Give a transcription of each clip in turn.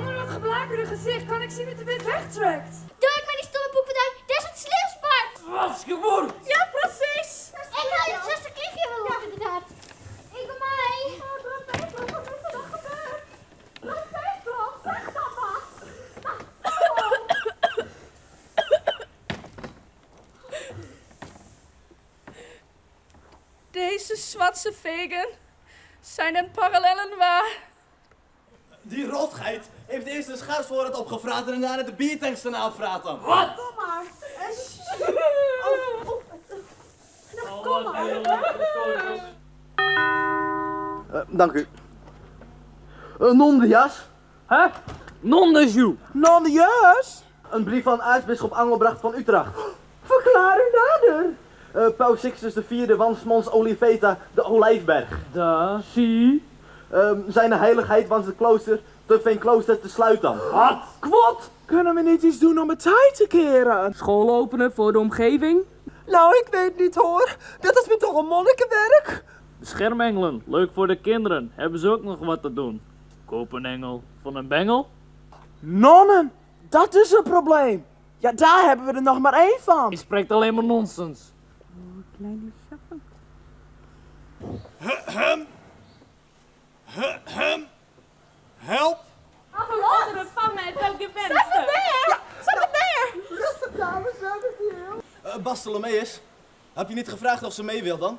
Onder dat geblakerde gezicht kan ik zien dat de wind wegtrekt. Doe ik maar die stomme poep vandaan. Dat is het slimst, Bart. Wat gebeurt? Ja, precies. Ik haal je zuster Kliegje wel op, inderdaad. Ik ben mij. Oh, Bram Peter, wat is er dan gebeurd? Bram Peter, zeg dan wat. Deze zwarte vegen zijn een parallellen waar. Die rotgeit heeft eerst de schaarsvoorraad opgevraten en daarna de biertanks erna opvraten. Wat? Kom maar. Oh, oh. Nou, kom maar. Dank u. Non de jas. Hè? Non de joe. Non de jas? Een brief van aartsbisschop Angelbracht van Utrecht. Verklaar u nader. Paus Sixtus IV wans mons Oliveta de Olijfberg. Da, zie. Zijn heiligheid wans het klooster te Veenklooster te sluiten. Wat? Kwot! Kunnen we niet iets doen om het tijd te keren? School openen voor de omgeving. Nou, ik weet niet hoor. Dat is me toch een monnikenwerk? Beschermengelen, leuk voor de kinderen. Hebben ze ook nog wat te doen? Koop een engel van een bengel? Nonnen, dat is een probleem. Ja, daar hebben we er nog maar één van. Je spreekt alleen maar nonsens. Kleine schappen. Help! Andere van mij dan gewenst. Ja, zet het neer! Rustig dames, we hebben het hier. Bartholomeus, heb je niet gevraagd of ze mee wil dan?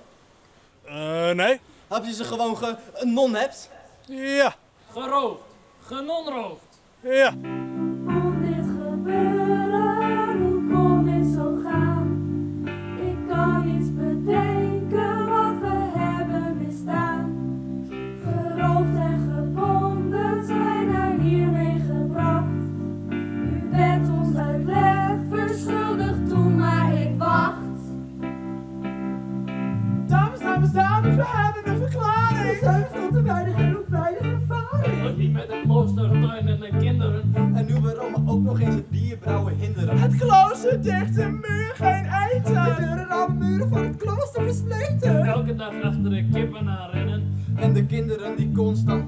Nee. Heb je ze gewoon ge non hebt? Ja. Geroofd. Genonroofd. Ja. Kon dit gebeuren? Hoe kon dit zo gaan? Ik kan niets bedenken wat we hebben misdaan. Geroofd en gebonden zijn naar hiermee gebracht. U bent ons uitleg verschuldigd, toen maar ik wacht. Dames, dames, dames, we hebben een verklaring. We zijn veel te weinig en ook weinig ervaring. Wat niet met de kloostertuin en de kinderen. En nu we Rome ook nog eens het bierbrouwen hinderen. Het klooster dicht, de muur, geen eten. De deuren, ramen, muren van het klooster versleten. Elke dag achter de kippen aanrennen. En de kinderen die constant